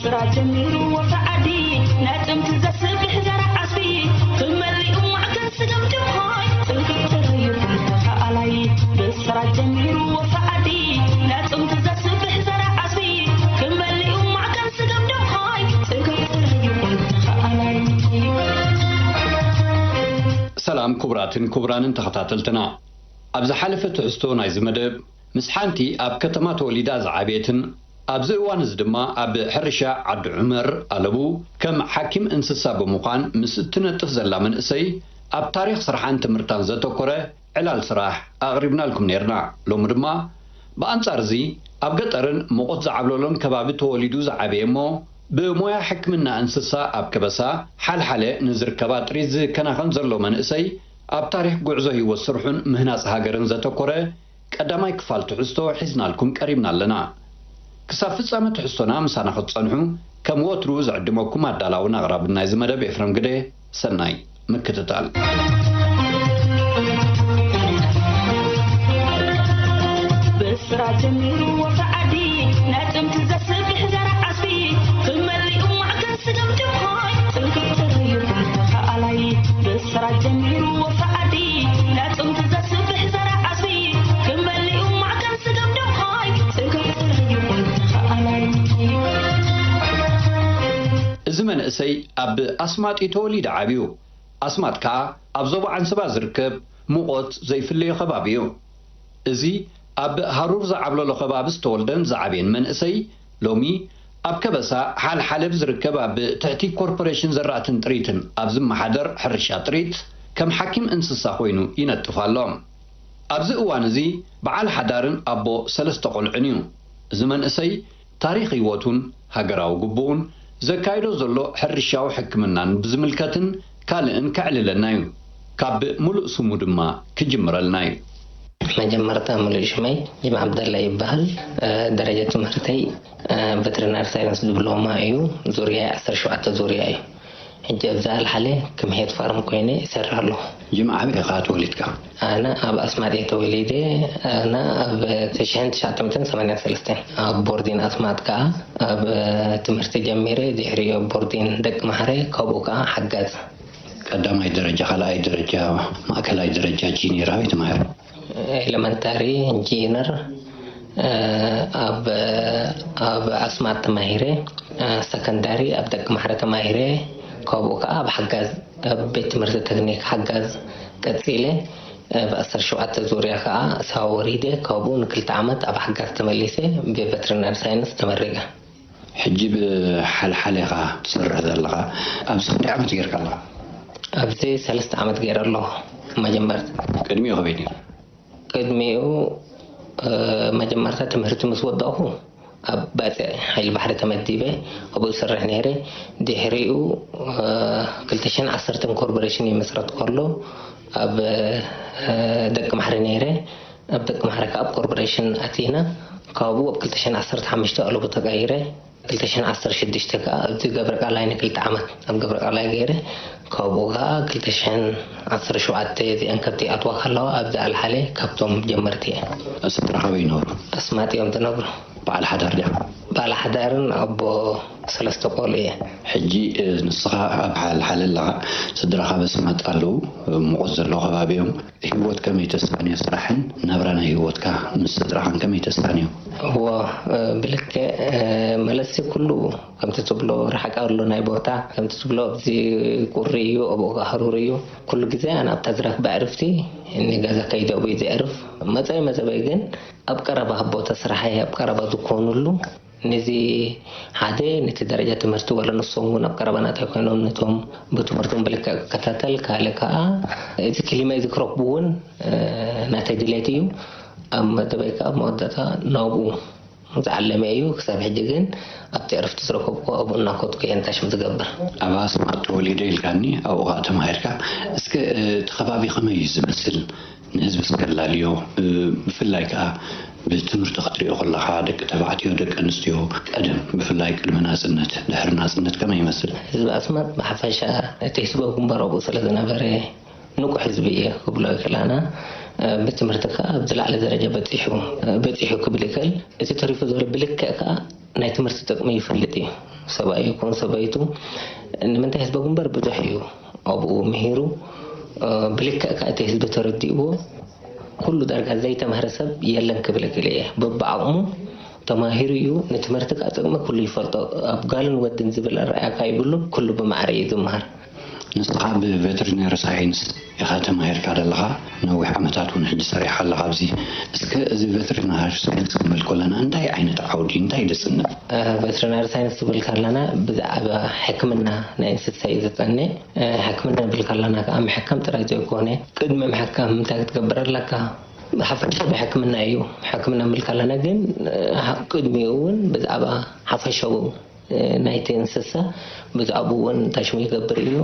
ስራ ጀሚሩ ወፍሪ ዓዲ፣ ነጥምቲ ዘስብሕ ዘርእ ዓስቢ፣ ክመሊኡ ማዕከን ስገም ድኾይ፣ ጽንኩር ጥራይ ይኹን ተኸኣላይ። ብስራ ጀሚሩ ወፍሪ ዓዲ፣ ነጥምቲ ዘስብሕ ዘርእ ዓስቢ፣ ክመሊኡ ማዕከን ስገም ድኾይ፣ ጽንኩር ጥራይ ይኹን ተኸኣላይ። ሰላም ክቡራትን ክቡራንን ተኸታተልትና፣ ኣብ ዝሓለፈ ትሕዝቶ ናይዚ መደብ፣ ምስ ሓንቲ ኣብ ከተማ ተወሊዳ ዝዓበየትን ኣብዚ እዋን እዚ ድማ ኣብ ሕርሻ ዓዲ ዑመር ኣለቡ ከም ሓኪም እንስሳ ብምዃን ምስ እትነጥፍ ዘላ መንእሰይ፣ ኣብ ታሪኽ ስርሓን ትምህርታን ዘተኮረ ዕላል ስራሕ ኣቕሪብናልኩም ነይርና። ሎሚ ድማ ብኣንጻር እዚ፣ ኣብ ገጠርን ሙቐት ዝዓብለሎን ከባቢ ተወሊዱ ዝዓበየ እሞ፣ ብሞያ ሕክምና እንስሳ ኣብ ከበሳ ሓልሓለ ንዝርከባ ጥሪት ዝከናኸን ዘሎ መንእሰይ፣ ኣብ ታሪኽ ጉዕዞ ህይወት ስርሑን ምህናጽ ሃገርን ዘተኮረ ቀዳማይ ክፋል ትሕዝቶ ሒዝናልኩም ቀሪብና ኣለና። ክሳብ ፍጻመ ትሕዝቶና ምሳና ክትጸንሑ፣ ከም ወትሩ ዝዕድመኩም ኣዳላውን ኣቕራብን ናይዚ መደብ ኤፍረም ግደ፣ ሰናይ ምክትታል። ብስራ ጀሚሩ ወፍሪ ዓዲ፣ ነጥምቲ ዘስብሕ ዘርእ ዓስቢ፣ ክመሊኡ ማዕከን ስገም ድኾይ፣ ጽንኩር ጥራይ ይኹን ተኸኣላይ። ብስራ ጀሚሩ ወፍሪ ዓዲ፣ ነጥምቲ ዘስብሕ ዘርእ ዓስቢ፣ ክመሊኡ ማዕከን ስገም ድኾይ፣ ጽንኩር ጥራይ ይኹን ተኸኣላይ። እዚ መንእሰይ ኣብ ኣስማጥ እዩ ተወሊደ ዓብዩ። ኣስማጥ ከኣ ኣብ ዞባ ዓንሰባ ዝርከብ ሙቐት ዘይፍለዮ ከባቢ እዩ። እዚ ኣብ ሃሩር ዝዓብለሎ ከባቢ ዝተወልደን ዝዓበየን መንእሰይ፣ ሎሚ ኣብ ከበሳ ሓልሓለብ ዝርከብ ኣብ ትሕቲ ኮርፖሬሽን ዘራእትን ጥሪትን ኣብ ዝመሓደር ሕርሻ ጥሪት ከም ሓኪም እንስሳ ኮይኑ ይነጥፍ ኣሎ። ኣብዚ እዋን እዚ በዓል ሓዳርን ኣቦ ሰለስተ ቆልዑን እዩ። እዚ መንእሰይ ታሪኽ ህይወቱን ሃገራዊ ግቡኡን ዘካይዶ ዘሎ ሕርሻዊ ሕክምናን ብዝምልከትን ካልእን ከዕልለና እዩ። ካብ ምሉእ ስሙ ድማ ክጅምረልና እዩ። መጀመርታ ምሉእ ሽመይ ጅማ ዓብደላ ይበሃል። እ፣ ደረጃ ትምህርተይ፣ እ፣ ቨተሪናሪ ሳይንስ ዲፕሎማ እዩ። ዙርያ ዓሰርተ ሸውዓተ ዙርያ እዩ። ሕጂ ኣብዚ ኣልሓለ ከም ሄድ ፋርም ኮይነ ይሰርሕ ኣለኹ። ጅማ ኣበይ ኢኻ ተወሊድካ? ኣነ ኣብ ኣስማጥ እየ ተወሊደ። ኣነ ኣብ ትሽሕን ትሽዓተ ሚእትን ሰማንያን ሰለስተን ኣብ ቦርዲን ኣስማጥ ከኣ ኣብ ትምህርቲ ጀሚረ፣ ድሕሪኡ ቦርዲን ደቂ ማሕረ፣ ካብኡ ከኣ ሓጋዝ። ቀዳማይ ደረጃ፣ ካልኣይ ደረጃ፣ ማእከላይ ደረጃ፣ ጂኒየር ኣበይ ተማሂሩ? ኤለመንታሪ፣ ጂነር፣ እ፣ ኣብ፣ ኣብ ኣስማጥ ተማሂረ፣ እ፣ ሰከንዳሪ ኣብ ደቂ ማሕረ ተማሂረ፣ ካብኡ ከኣ ኣብ ሓጋዝ ኣብ ቤት ትምህርቲ ቴክኒክ ሓጋዝ ቀጺለ፣ እ፣ ብ ዓሰርተ ሸውዓተ ዙርያ ከኣ ሳዋ ወሪደ፣ ካብኡ ንክልተ ዓመት ኣብ ሓጋዝ ተመሊሰ ብቨተሪናሪ ሳይንስ ተመሪቐ። ሕጂ ብሓልሓለ ኢኻ ትሰርሕ ዘለኻ። ኣብዚ ክንደይ ዓመት ጌርካ ኣለኻ? ኣብዚ ሰለስተ ዓመት ገይረ ኣለኹ። መጀመርታ ቅድሚኡ ከመይ ነይሩ? ቅድሚኡ፣ እ፣ መጀመርታ ትምህርቲ ምስ ወዳእኹ ኣብ ባጽዕ ሓይሊ ባሕሪ ተመዲበ ኣብኡ ዝሰርሕ ነይረ። ድሕሪኡ፣ እ፣ ክልተ ሽሕን ዓሰርተን ኮርፖሬሽን ይመስረት ከሎ ኣብ፣ እ፣ ደቂ ማሕሪ ነይረ። ኣብ ደቂ ማሕሪ ከኣ ኣብ ኮርፖሬሽን ኣቲና። ካብኡ ኣብ ክልተ ሽሕን ዓሰርተ ሓሙሽተ ኣለቡ ተቀይረ። ክልተ ሽሕን ዓሰርተ ሽዱሽተ ከኣ ኣብዚ ገብረ ቃላይ ንክልተ ዓመት ኣብ ገብረ ቃላይ ገይረ። ካብኡ ከኣ ክልተ ሽሕን ዓሰርተ ሸውዓተ እዚአን ከብቲ ይኣትዋ ከለዋ ኣብዚ ኣልሓለ ካብቶም ጀመርቲ እየ። ስድራኻ ኣበይ ይነብሩ? ኣስማጥ እዮም ዝነብሩ። በዓል ሓዳር ድያ? በዓል ሓዳርን ኣቦ ሰለስተ ቆልዑ እየ። ሕጂ፣ እ፣ ንስኻ ኣብ ሓልሓለ ኣለኻ፣ ስድራኻ ኣብ ኣስማጥ ኣለዉ፣ እ፣ ሙቐት ዘለዎ ከባቢ እዮም። ህይወት ከመይ ተሳንዮ? ስራሕን ናብራ ናይ ህይወትካ ምስ ስድራኻን ከመይ ተሳንዮ? እዎ፣ እ፣ ብልክዕ፣ እ፣ መለሲ ኩሉ ከምቲ ትብሎ ርሓቅ ኣሎ ናይ ቦታ፣ ከምቲ ትብሎ ኣብዚ ቁሪ እዩ፣ ኣብኡ ከኣ ሃሩር እዩ። ኩሉ ግዜ ኣነ ኣብታ ዝረኽባ ዕርፍቲ ንገዛ ከይደ ኣብኡ ዘዕርፍ። መጸይ መጸበይ ግን ኣብ ቀረባ ቦታ ስራሐይ ኣብ ቀረባ ዝኾኑሉ፣ ነዚ ሓደ ነቲ ደረጃ ትምህርቲ ዋላ ንሶም እውን ኣብ ቀረባ ናተይ ኮይኖም ነቶም ብትምህርቶም ብልክዕ ክከታተል፣ ካልእ ከኣ እዚ ክሊማ እዚ ክረክቡ እውን፣ እ፣ ናተይ ድሌት እዩ። ኣብ መደበይ ከኣ መወዳእታ ናብኡ ዝዓለመ እዩ። ክሳብ ሕጂ ግን ኣብቲ ዕረፍቲ ዝረከብኩ ኣብኡ እናኸድኩ እየ ንታሽም ዝገብር። ኣብ ኣስማጥ ተወሊደ ኢልካኒ፣ ኣብኡ ከኣ ተማሂርካ። እስከ፣ እ፣ እቲ ከባቢ ከመይ እዩ ዝመስል? ንህዝቢ እስከ ኣላልዮ፣ እ፣ ብፍላይ ከኣ ብትምህርቲ ክትሪኦ ከለኻ፣ ደቂ ተባዕትዮ፣ ደቂ ኣንስትዮ፣ ቀደም፣ ብፍላይ ቅድሚ ናጽነት፣ ድሕሪ ናጽነት ከመይ ይመስል? ህዝቢ ኣስማጥ ብሓፈሻ እቲ ህዝባዊ ግንባር ኣብኡ ስለ ዝነበረ፣ ንቑሕ ህዝቢ እየ ክብሎ ይኽእል። ኣነ፣ እ፣ ብትምህርቲ ከኣ ኣብ ዝለዓለ ደረጃ በጺሑ፣ እ፣ በጺሑ ክብል ይኽእል። እቲ ተሪፉ ዘሎ ብልክዕ ከኣ ናይ ትምህርቲ ጥቕሚ ይፈልጥ እዩ። ሰብኣይ ይኹን ሰበይቱ ንምንታይ ህዝቢ ግንባር ብዙሕ እዩ ኣብኡ ምሂሩ፣ እ፣ ብልክዕ ከኣ እቲ ህዝቢ ተረዲእዎ፣ ኩሉ ዳርጋ ዘይተማህረ ሰብ የለን ክብል እኽእል እየ። በብዓቕሙ ተማሂሩ እዩ፣ ንትምህርቲ ከኣ ጥቕሚ ኩሉ ይፈልጦ። ኣብ ጓልን ወድን ዝብል ኣረኣእያ ከኣ ይብሉን፣ ኩሉ ብማዕረ እዩ ዝመሃር። ንስኻ ብቬተሪነሪ ሳይንስ ኢኻ ተማሂርካ ዘለኻ፣ ነዊሕ ዓመታት እውን ሕጂ ሰሪሓ ኣለኻ ኣብዚ። እስከ እዚ ቬተሪነሪ ሳይንስ ክንብል ከለና እንታይ ዓይነት ዓውዲ፣ እንታይ ደጽንዕ? እ፣ ቬተሪነሪ ሳይንስ ክብል ከለና ብዛዕባ ሕክምና ናይ እንስሳ እዩ ዘጸንዕ። እ፣ ሕክምና ንብል ከለና ከኣ ምሕካም ጥራይ ዘይኮነ፣ ቅድሚ ምሕካም እንታይ ክትገብር ኣለካ? ሓፈሻዊ ሕክምና እዩ። ሕክምና ንብል ከለና ግን፣ እ፣ ቅድሚኡ እውን ብዛዕባ ሓፈሻዊ ናይቲ እንስሳ ብዛዕባኡ እውን እንታይ ሽሙ ይገብር እዩ፣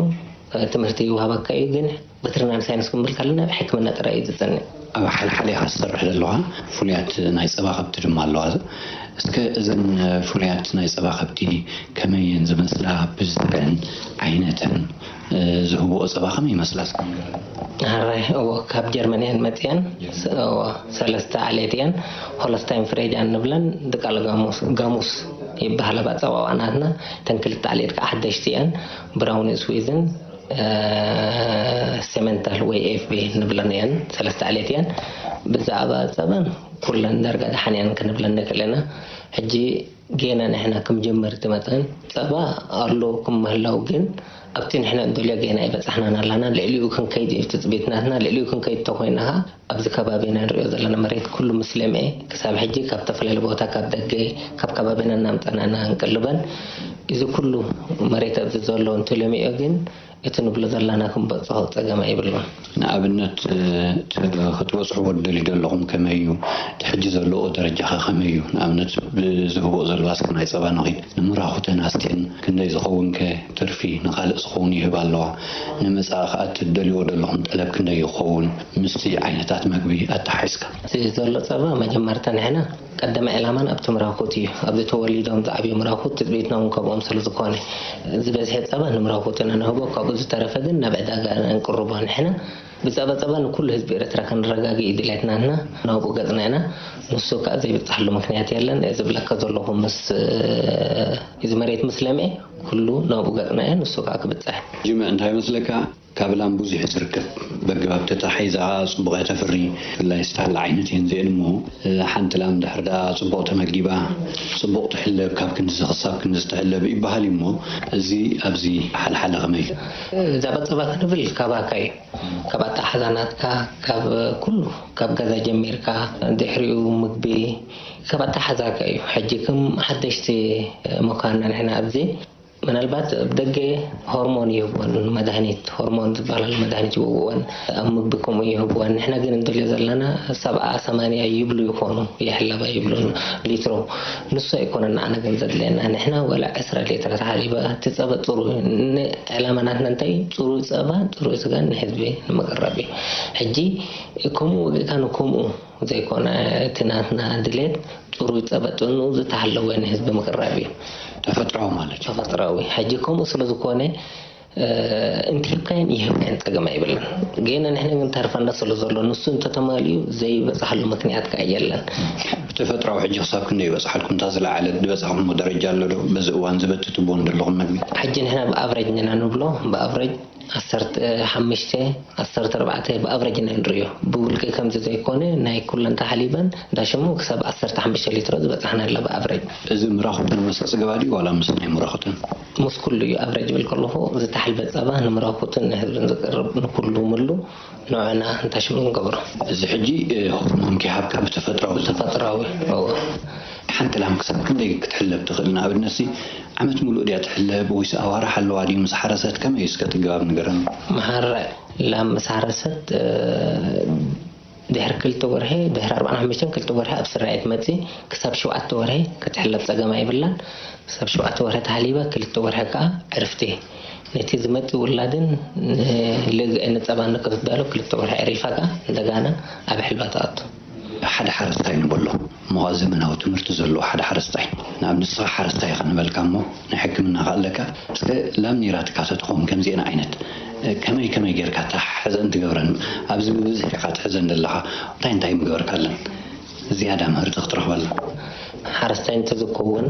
ትምህርቲ ይወሃበካ እዩ። ግን ቬተሪናሪ ሳይንስ ክንብል ከለና ሕክምና ጥራይ እዩ ዝጸንዕ። ኣብ ሓልሓሊኻ ትሰርሕ ዘለኻ ፍሉያት ናይ ጸባ ከብቲ ድማ ኣለዋ። እስከ እዘን ፍሉያት ናይ ጸባ ከብቲ ከመይ እየን ዝመስላ? ብዝተን ዓይነተን፣ እ፣ ዝህብኦ ጸባ ከመይ ይመስላ? እስከ ንገረኒ። ሃራይ፣ እዎ፣ ካብ ጀርመን እየን መጽየን። ጀርመን። ስ-፣ እዎ፣ ሰለስተ ዓሌት እየን። ሆለስታይን ፍሬጃን ንብለን፣ ድቃል ጋሙስ፣ ጋሙስ ይበሃል ኣብ ኣጸዋውዓ ናትና። እተን ክልተ ዓሌት ከዓ ሓደሽቲ እየን። ብራውን ስዊዝን፣ እ፣ ሴመንታል ወይ ኤፍ ቢ ንብለን እየን። ሰለስተ ዓሌት እየን። ብዛዕባ ጸበን ኩለን ዳርጋ ደሓን እየን ክንብለን ንክእል ኢና። ሕጂ ጌና ንሕና ከም ጀመርቲ መጠን ጸባ ኣሎ ከም ምህላው፣ ግን ኣብቲ ንሕና እንደልዮ ጌና ኣይበጻሕናን ኣላና። ልዕሊኡ ክንከይድ እዩ ትጽቢት ናትና። ልዕሊኡ ክንከይድ እንተኮይና ኸኣ ኣብዚ ከባቢና ንሪኦ ዘለና መሬት ኩሉ ምስ ለምኤ፣ ክሳብ ሕጂ ካብ ተፈላለየ ቦታ፣ ካብ ደገ፣ ካብ ከባቢና እናምጻና ኢና ንቅልበን። እዚ ኩሉ መሬት ኣብዚ ዘሎ እንትለምዮ ግን እቲ ንብሎ ዘለና ክንበጽሖ ጸገም ኣይብሉን። ንኣብነት፣ እ፣ እቲ ክትበጽሕዎ ትደልዩ ዘለኹም ከመይ እዩ? እቲ ሕጂ ዘለዎ ደረጃ ኸ ከመይ እዩ? ንኣብነት ብዝህብኦ ዘለዋ እስከ ናይ ጸባ ንኺድ። ንምራኹተን ኣስቴን ክንደይ ዝኸውን ከ ትርፊ ንኻልእ ዝኸውን ይህባ ኣለዋ? ንመጻኢ ኸኣ እቲ ትደልይዎ ዘለኹም ጠለብ ክንደይ ይኸውን? ምስቲ ዓይነታት መግቢ ኣተሓሒዝካ። እቲ ዘሎ ጸባ መጀመርታ ንሕና ቀዳማይ ዕላማና ኣብቲ ምራኹት እዩ። ኣብዚ ተወሊዶም ዝዓብዩ ምራኹት ትጽቢትና እውን ከምኦም ስለ ዝኾነ፣ ዝበዝሐ ጸባ ንምራኹት ኢና ንህቦ። ካብኡ ዝተረፈ ግን ናብ ዕዳጋ ነንቅርቦ ንሕና። ብጸባ ጸባ ንኩሉ ህዝቢ ኤርትራ ከነረጋግእ እዩ ድሌትናትና። ናብኡ ገጽና ኢና። ንሱ ከኣ ዘይበጽሓሉ ምክንያት የለን። እዚ ዝብለካ ዘለኹ ምስ፣ እዚ መሬት ምስ ለምኤ ኩሉ ናብኡ ገጽና እያ። ንሱ ከኣ ክብጽሕ። ጅምዕ እንታይ ይመስለካ? ካብ ላም ብዙሕ እዩ ዝርከብ። በግባብ ተታሒዛ ጽቡቕ እያ ተፍሪ። ብፍላይ ዝተሃለ ዓይነት እየን እዚአን እሞ፣ እ፣ ሓንቲ ላም ድሕር ደኣ ጽቡቕ ተመጊባ፣ ጽቡቕ ትሕለብ፣ ካብ ክንድዚ ክሳብ ክንድዚ ትሕለብ ይበሃል እዩ እሞ፣ እዚ ኣብዚ ሓልሓለ ከመይ እዩ? እዛ ጸባ ክንብል ካባካ እዩ። ካብ ኣተሓዛ ናትካ፣ ካብ ኩሉ፣ ካብ ገዛ ጀሚርካ፣ ድሕሪኡ ምግቢ፣ ካብ ኣተሓዛካ እዩ። ሕጂ ከም ሓደሽቲ ምዃንና ንሕና ኣብዚ ምናልባት ኣብ ደገ ሆርሞን ይህብወን፣ መድሃኒት፣ ሆርሞን ዝበሃል መድሃኒት ይህብወን፣ ኣብ ምግቢ ከምኡ ይህብወን። ንሕና ግን እንደልዮ ዘለና ሰብዓ ሰማንያ ይብሉ ይኾኑ፣ ይሕለባ ይብሉ ሊትሮ። ንሱ ኣይኮነን ንዓና ግን ዘድልየና። ንሕና ዋላ ዕስራ ሊትሮ ተሓሊባ፣ እቲ ጸባ ጽሩይ፣ ንዕላማ ናትና እንታይ እዩ? ጽሩይ ጸባ፣ ጽሩይ ስጋ ንህዝቢ ንምቅራብ እዩ። ሕጂ ከምኡ ወጊእካ ንከምኡ ዘይኮነ፣ እቲ ናትና ድሌት ጽሩይ ጸባ ጥዕንኡ ዝተሓለወ ንህዝቢ ምቅራብ እዩ። ተፈጥራዊ ማለት እዩ። ተፈጥራዊ። ሕጂ ከምኡ ስለ ዝኾነ፣ እ፣ እንተሂብካዮን ይህብካዮን ጸገም ኣይብልን። ግን ንሕና ግን ተርፈና ስለ ዘሎ፣ ንሱ እንተተማሊኡ ዘይበጽሓሉ ምክንያት ከኣ የለን። ብተፈጥራዊ ሕጂ ክሳብ ክንደይ ይበጽሓልኩም? እታ ዝለዓለት ዝበጽሕኩምዎ ደረጃ ኣሎ ዶ? በዚ እዋን ዝበትትዎ ዘለኹም መግቢ? ሕጂ ንሕና ብኣቨሬጅ ኢና ንብሎ፣ ብኣቨሬጅ ዓሰርተ ሓሙሽተ፣ ዓሰርተ ኣርባዕተ ብኣቨሬጅ ኢና ንርእዮ። ብውልቂ ከምዚ ዘይኮነ፣ ናይ ኩለን ተሓሊበን፣ እንዳሽሙ ክሳብ ዓሰርተ ሓሙሽተ ሊትሮ ዝበጽሓና ኣላ ብኣቨሬጅ። እዚ ምራኹተን መሰ ጽገባ ድዩ ዋላ ምስ ናይ ምራኹተን? ምስ ኩሉ እዩ። ኣቨሬጅ ብል ከለኹ ዝተሓልበ ጸባ ንምራኹትን ንህዝብን ዝቀርብ ንኩሉ ምሉ ንዕና እንታይ ሽሙ ንገብሮ። እዚ ሕጂ፣ እ፣ ሆርሞን ከይሃብካ ብተፈጥራዊ። ተፈጥራዊ፣ እዎ። ሓንቲ ላም ክሳብ ክንደይ ክትሕለብ ትኽእል? ንኣብነት ሲ ዓመት ሙሉእ ድያ ትሕለብ ወይስ ኣዋርሕ ኣለዋ ድዩ? ምስ ሓረሰት ከመይ እዩ እስከ ትገባብ ንገረኒ። መሓረ ላም ምስ ሓረሰት፣ እ፣ ድሕሪ ክልተ ወርሒ፣ ድሕሪ ኣርባዓን ሓሙሽተን ክልተ ወርሒ ኣብ ስራየ ትመጽእ። ክሳብ ሸውዓተ ወርሒ ክትሕለብ ጸገም ኣይብላን። ክሳብ ሸውዓተ ወርሒ ተሓሊባ፣ ክልተ ወርሒ ከኣ ዕርፍቲ። ነቲ ዝመጽእ ውላድን ንልግእን ጸባን ንክትዳሎ ክልተ ወርሒ ዕሪፋ ከኣ እንደጋና ኣብ ሕልባ ትኣቱ። ሓደ ሓረስታይ ንበሎ እሞ፣ ዘመናዊ ትምህርቲ ዘለዎ ሓደ ሓረስታይ፣ ንኣብነት ንስኻ ሓረስታይ ኢኻ ንበልካ እሞ፣ ናይ ሕክምና ከ ኣለካ። እስከ ላም ነይራትካ ተትኸውን ከምዚአን ዓይነት፣ እ፣ ከመይ ከመይ ጌርካ እታ ሕዘን ትገብረን? ኣብዚ ብብዝሒ ኢኻ ትሕዘን ዘለኻ፣ እንታይ እንታይ ምገበርካለን? ዝያዳ ምህርቲ ክትረኽበላ። ሓረስታይ እንተዝከውን፣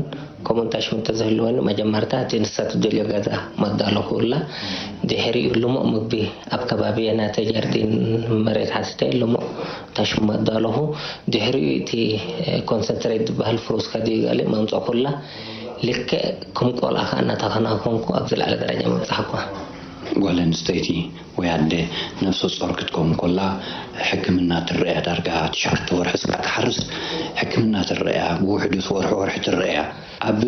ከምኡ እንታሽሙ እንተዝህልወኒ፣ መጀመርታ እቲ ንሳ ትደልዮ ገዛ መዳለኹላ። ድሕሪኡ ልሙእ ምግቢ ኣብ ከባቢ ናተይ ጀርዲን መሬት ሓቲተ ልሙእ ታሽሙ መዳለኹ። ድሕሪኡ እቲ ኮንሰንትሬት ዝበሃል ፍሩስ ከድዩ ገሊእ መምፀኹላ። ልክዕ ከም ቆልዓ ከዓ እናተኸናኸንኩ ኣብ ዝለዓለ ደረጃ ምብፃሕኳ። ጓል ኣንስተይቲ ወይ ኣደ ነፍሰ ጾር ክትከውን ከላ ሕክምና ትረኣያ። ዳርጋ ትሽዓተ ወርሒ ስጋዕ ትሓርስ ሕክምና ትረኣያ። ብውሕዱ ወርሒ ወርሒ ትረኣያ። ኣብ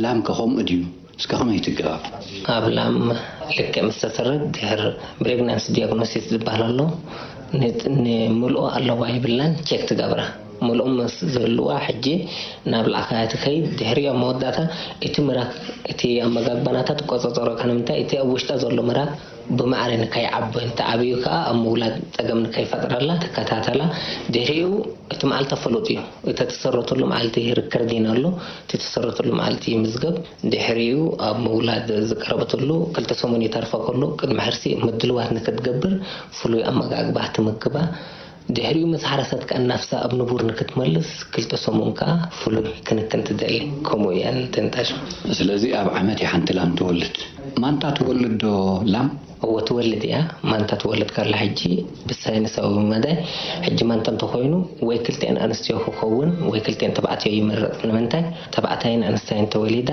ላም ከ ከምኡ ድዩ? እስከ ከመይ ትገባብ? ኣብ ላም ልክዕ ምስ ተሰረት ድሕር ብሬግናንሲ ዲያግኖሲስ ዝበሃል ኣሎ። ን- ንምልኦ ኣለዋ ይብላን ቼክ ትገብራ። ምልኦ ምስ ዝህልዋ ሕጂ ናብ ላዕሊ ትኸይድ። ድሕሪኡ ኣብ መወዳእታ እቲ ምራክ እቲ ኣመጋግባ ናታ ትቆጻጸሮ። ከነምንታይ እቲ ኣብ ውሽጣ ዘሎ ምራክ ብማዕረ ንከይዓቢ፣ እንተ ዓብዩ ከኣ ኣብ ምውላድ ጸገም ንከይፈጥረላ ትከታተላ። ድሕሪኡ እቲ መዓልቲ ፍሉጥ እዩ። እተ ትሰረተሉ መዓልቲ ሪከርዲን ኣሎ። እቲ ትሰረተሉ መዓልቲ ይምዝገብ። ድሕሪኡ ኣብ ምውላድ ዝቀረበትሉ ክልተ ሰሙን ይተርፋ ከሎ ቅድሚ ሕርሲ ምድልዋት ንክትገብር ፍሉይ ኣመጋግባ ትምግባ። ድሕሪኡ ምስ ሓረሰት ከኣ ናፍሳ ኣብ ንቡር ንክትመልስ ክልተ ሰሙን ከኣ ፍሉይ ክንክን ትደሊ። ከምኡ እየን ትንታሽ። ስለዚ ኣብ ዓመት ሓንቲ ላም ትወልድ። ማንታ ትወልድ ዶ ላም? እወ ትወልድ እያ። ማንታ ትወልድ ከላ ሕጂ ብሳይንሳዊ መዳይ ሕጂ ማንታ እንተኮይኑ ወይ ክልቲኤን ኣንስትዮ ክኸውን ወይ ክልቲኤን ተባዕትዮ ይምረጽ። ንምንታይ? ተባዕታይን ኣንስታይን ተወሊዳ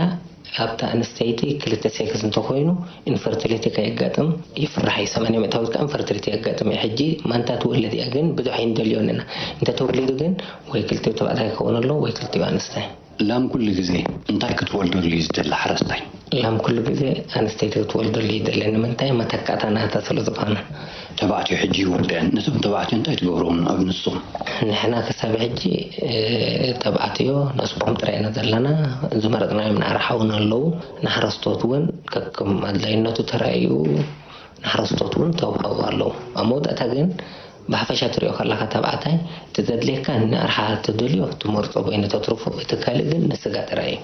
ኣብታ ኣንስተይቲ ክልተ ሴክስ እንተኮይኑ ኢንፈርቲሊቲ ከየጋጥም ይፍራሕ እዩ። ሰማንያ ሚእታዊት ከኣ ኢንፈርቲሊቲ የጋጥም እዩ። ሕጂ ማንታ ትወልድ እያ ግን ብዙሕ ኣይንደልዮን ኢና። እንተተወሊዱ ግን ወይ ክልቲኡ ተባዕታይ ክኸውን ኣለዎ ወይ ክልቲኡ ኣንስታይ። ላም ኩሉ ግዜ እንታይ ክትወልደሉ እዩ ዝደሊ ሓረስታይ? ላም ኩሉ ግዜ ኣንስተይቲ ክትወልደሉ ይደሊ። ንምንታይ? መተካእታ ናታ ስለ ዝኾነ። ተባዕትዮ ሕጂ ይወልዳ እየን። ነቶም ተባዕትዮ እንታይ ትገብርዎም ኣብ ንስኹም? ንሕና ክሳብ ሕጂ ተባዕትዮ ነስቆም ጥራይ ኢና ዘለና። ዝመረጽናዮም ንኣርሓ እውን ኣለዉ። ንሓረስቶት እውን ከከም ኣድላይነቱ ተራእዩ ንሓረስቶት እውን ተዋህቡ ኣለዉ። ኣብ መወዳእታ ግን ብሓፈሻ ትሪኦ ከለኻ ተባዕታይ እቲ ዘድልየካ ንኣርሓ ትደልዮ ትመርጾ በይኑ ተትርፎ፣ እቲ ካልእ ግን ንስጋ ጥራይ እዩ።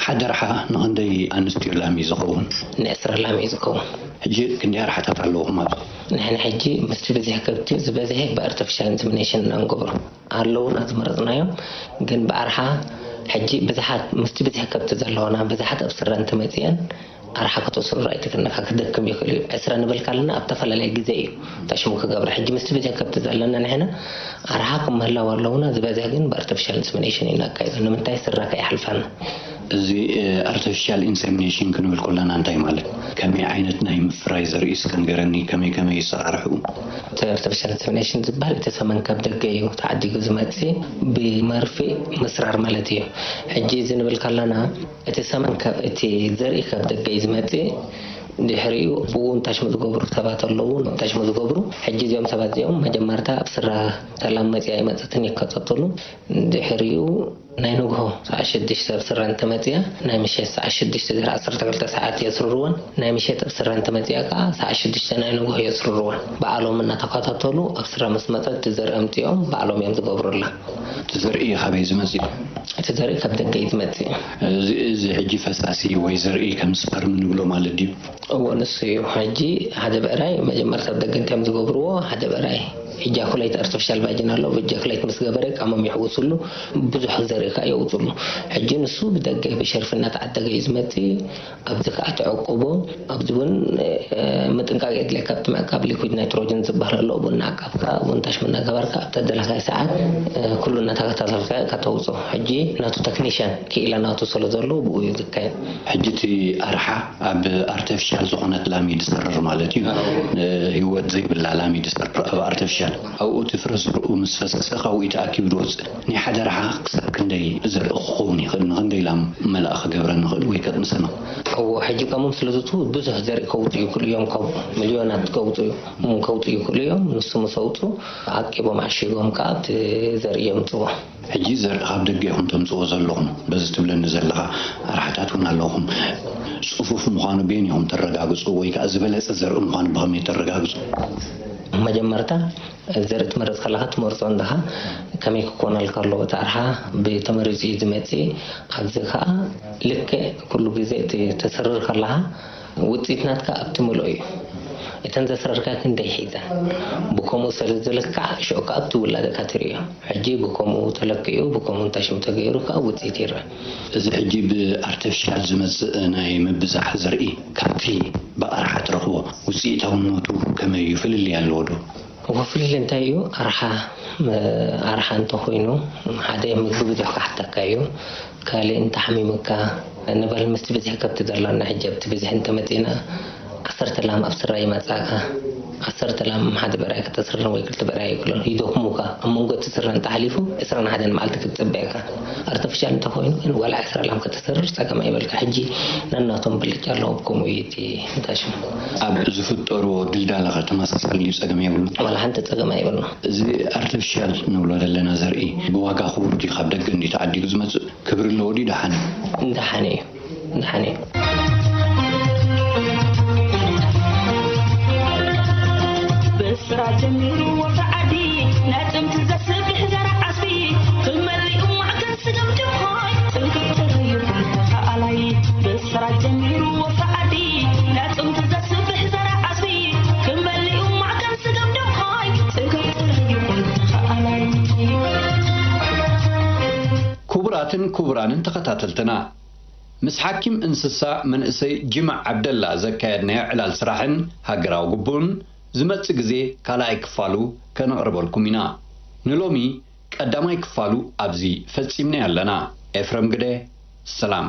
ሓደ ኣርሓ ንኽንደይ ኣንስትዮ ላም እዩ ዝኸውን? ንዕስራ ላም እዩ ዝኸውን። ሕጂ ክንደይ ኣርሓታት ኣለውኹም ኣብዚ? ንሕና ሕጂ ምስቲ ብዝሒ ከብቲ ዝበዝሐ ብኣርቲፊሻል ኢንሰሚኔሽን ኢና ንገብሮ። ኣለውና ዝመረጽናዮም፣ ግን ብኣርሓ ሕጂ ብዙሓት ምስቲ ብዝሒ ከብቲ ዘለዋና ብዙሓት ኣብ ስረ እንተመጺአን ኣርሓ ክትወስዶ ኣይትክእልንኻ፣ ክደክም ይኽእል እዩ። ዕስራ ንብል ካለና ኣብ ተፈላለየ ግዜ እዩ ተሽሙ ክገብራ። ሕጂ ምስቲ ብዝሒ ከብቲ ዘለና ንሕና ኣርሓ ክም ምህላው ኣለውና፣ ዝበዝሕ ግን ብኣርቲፊሻል ኢንሰሚኔሽን እዩ ነካይዶ። ንምንታይ? ስረ ከይሓልፋና። እዚ ኣርቲፊሻል ኢንሰሚኔሽን ክንብል ከለና እንታይ ማለት? ከመይ ዓይነት ናይ ምፍራይ ዘርኢ እስከ ንገረኒ፣ ከመይ ከመይ ይሰራርሑ? እቲ ኣርቲፊሻል ኢንሰሚኔሽን ዝበሃል እቲ ሰመን ካብ ደገ እዩ ተዓዲጉ ዝመጽእ፣ ብመርፌ ምስራር ማለት እዩ። ሕጂ እዚ ንብል ከለና እቲ ሰመን ካብ እቲ ዘርኢ ካብ ደገ እዩ ዝመጽእ። ድሕሪኡ ብኡ እንታሽሙ ዝገብሩ ሰባት ኣለዉ። እንታሽሙ ዝገብሩ ሕጂ እዚኦም ሰባት እዚኦም መጀመርታ ኣብ ስራ ተላም መጽያ ይመጽትን ይከታተሉ። ድሕሪኡ ናይ ንግሆ ሰዓት ሽዱሽተ ኣብ ስራ እንተመጽያ ናይ ምሸት ሰዓት ሽዱሽተ ድሕሪ ዓሰርተ ክልተ ሰዓት የስርርወን። ናይ ምሸት ኣብ ስራ እንተመጽያ ከኣ ሰዓት ሽዱሽተ ናይ ንግሆ የስርርወን። ባዕሎም እናተኸታተሉ ኣብ ስራ ምስ መጸት እቲ ዘርኢ ኣምጺኦም ባዕሎም እዮም ዝገብሩላ። እቲ ዘርኢ ካበይ ዝመጽእ? እቲ ዘርኢ ካብ ደገ እዩ ዝመጽእ። እዚ እዚ ሕጂ ፈሳሲ ወይ ዘርኢ ከም ስፐርም ንብሎ ማለት ድዩ? እዎ ንሱ እዩ። ሕጂ ሓደ ብዕራይ መጀመርታ ኣብ ደገ እንታይ እዮም ዝገብርዎ? ሓደ ብዕራይ ኢጃኩሌት ኣርቲፊሻል ቫጂን ኣሎ። ኢጃኩሌት ምስ ገበረ ቃሞም ይሕውስሉ፣ ብዙሕ ዘርኢ ከኣ የውፅሉ። ሕጂ ንሱ ብደገ ብሸርፊ እናተዓደገ እዩ ዝመፅእ። ኣብዚ ከኣ ተዕቁቦ፣ ኣብዚ እውን ምጥንቃቕ የድልየካ። ኣብቲ ምዕቃብ ሊኩድ ናይትሮጅን ዝበሃል ኣሎ። ብኡ እናዓቀብካ፣ ብኡ እንታሽሙ እናገበርካ ኣብ ተደለኻዮ ሰዓት ኩሉ እናተኸታተልካ ኢኻ ተውፅኦ። ሕጂ ናቱ ተክኒሻን ክኢላ ናቱ ስለ ዘለዎ ብኡ እዩ ዝካየድ። ሕጂ እቲ ኣርሓ ኣብ ኣርተፊሻል ዝኾነት ላም እዩ ዝሰርር ማለት እዩ። ህይወት ዘይብላ ላም እዩ ዝሰርር ኣብ ኣርተፊሻል። ኣብኡ እቲ ፍረ ዘርኡ ምስ ፈሰሰ ካብኡ እዩ ተኣኪቡ ዝወፅእ። ናይ ሓደ ኣርሓ ክሳብ ክንደይ ዘርኢ ክኸውን ይኽእል? ንኽንደይ ላም መላእ ክገብረን ንኽእል ወይ ከጥንሰን ንኽእል? እዎ፣ ሕጂ ከምኦም ስለ ዝእትዉ ብዙሕ ዘርኢ ከውፅኡ ይኽእሉ እዮም። ካብ ሚልዮናት ከውፅኡ ከውፅኡ ይኽእሉ እዮም። ንሱ ምስ ኣውፅኡ ዓቂቦም ዓሺጎም ከዓ ኣብቲ ዘርኢ የምፅዎ። ሕጂ ዘርኢ ካብ ደገ ኢኹም ተምፅዎ ዘለኹም በዚ ትብለኒ ዘለኻ ኣርሓታት እውን ኣለኹም። ፅፉፍ ምዃኑ በየን ኢኹም ተረጋግፁ ወይ ከዓ ዝበለፀ ዘርኢ ምዃኑ ብኸመይ ተረጋግፁ? መጀመርታ ዘርኢ ትመርፅ ከለኻ ትመርፆ እንድኻ ከመይ ክኮነልካ ኣለዎ? እቲ ኣርሓ ብተመሪፁ እዩ ዝመፅእ። ኣብዚ ከዓ ልክዕ ኩሉ ግዜ እቲ ተስርር ከለኻ ውፅኢት ናትካ ኣብቲ ምልኦ እዩ። እተን ዘስረርካ ክንደይ ሒዘን? ብከምኡ ስለ ዝልካዕ ሽዑ ከዓ ኣብቲ ውላደካ ትርእዮ። ሕጂ ብከምኡ ተለኪዑ ብከምኡ እንታይ ሽም ተገይሩ ከዓ ውፅኢት ይረአ። እዚ ሕጂ ብኣርቲፊሻል ዝመፅእ ናይ ምብዛሕ ዘርኢ ካብቲ ብኣርሓ ትረኽቦ ውፅኢታውነቱ ከመይ እዩ? ፍልልይ ኣለዎ ዶ? እኮ ፍልልይ እንታይ እዩ? ኣርሓ ኣርሓ እንተኾይኑ ሓደ ምግቢ ብዙሕ ክሓተካ እዩ። ካልእ እንተሓሚሙካ ንበል ምስቲ ብዝሒ ከብቲ ዘላና ሕጂ ኣብቲ ብዝሒ እንተመፂና ዓሰርተ ላም ኣብ ስራ ይመፃእካ። ዓሰርተ ላም ሓደ ብዕራይ ከተስርርን ወይ ክልተ ብዕራይ ኣይክእሎን ይደክሙካ። ኣብ መንጎ እቲ ስረ እንተሓሊፉ ዕስራን ሓደን መዓልቲ ክትፅበ ኢካ። ኣርቲፊሻል እንተኮይኑ ግን ዋላ ዕስራ ላም ከተስርር ፀገም ኣይበልካ። ሕጂ ነናቶም ብልጫ ኣለዎ። ከምኡ እዩ እቲ እንታይ ሽሙ ኣብ ዝፍጠርዎ ድልዳላ ተመሳሳሊ ድዩ? ፀገም የብሉ። ዋላ ሓንቲ ፀገም ኣይበልና። እዚ ኣርቲፊሻል ንብሎ ዘለና ዘርኢ ብዋጋ ክቡር ድዩ? ካብ ደገ እንዲ ተዓዲጉ ዝመፅእ ክብሪ ኣለዎ ድዩ? ደሓን እዩ። ደሓን እዩ። ደሓን እዩ። ብስራ ጀሚሩ ወፍሪ ዓዲ ናይ ጥንቲ ዘስብሕ ዘርዓ ዓስቢ ክመልኡ ማዕከን ስገም ድኾይ ጥንክር ጥርዩ ተኸኣላይ። ብስራ ጀሚሩ ወፍሪ ዓዲ ናይ ጥንቲ ዘስብሕ ዘርዓ ዓስቢ ክመልኡ ማዕከን ስገም ድኾይ ጥንክር ጥርዩ ተኸኣላይ። ክቡራትን ክቡራንን ተኸታተልትና፣ ምስ ሓኪም እንስሳ መንእሰይ ጅማዕ ዓብደላ ዘካየድናዮ ዕላል ስራሕን ሃገራዊ ግቡእን ዝመጽእ ግዜ ካልኣይ ክፋሉ ከነቕርበልኩም ኢና። ንሎሚ ቀዳማይ ክፋሉ ኣብዚ ፈጺምናዮ ኣለና። ኤፍረም ግደ፣ ሰላም።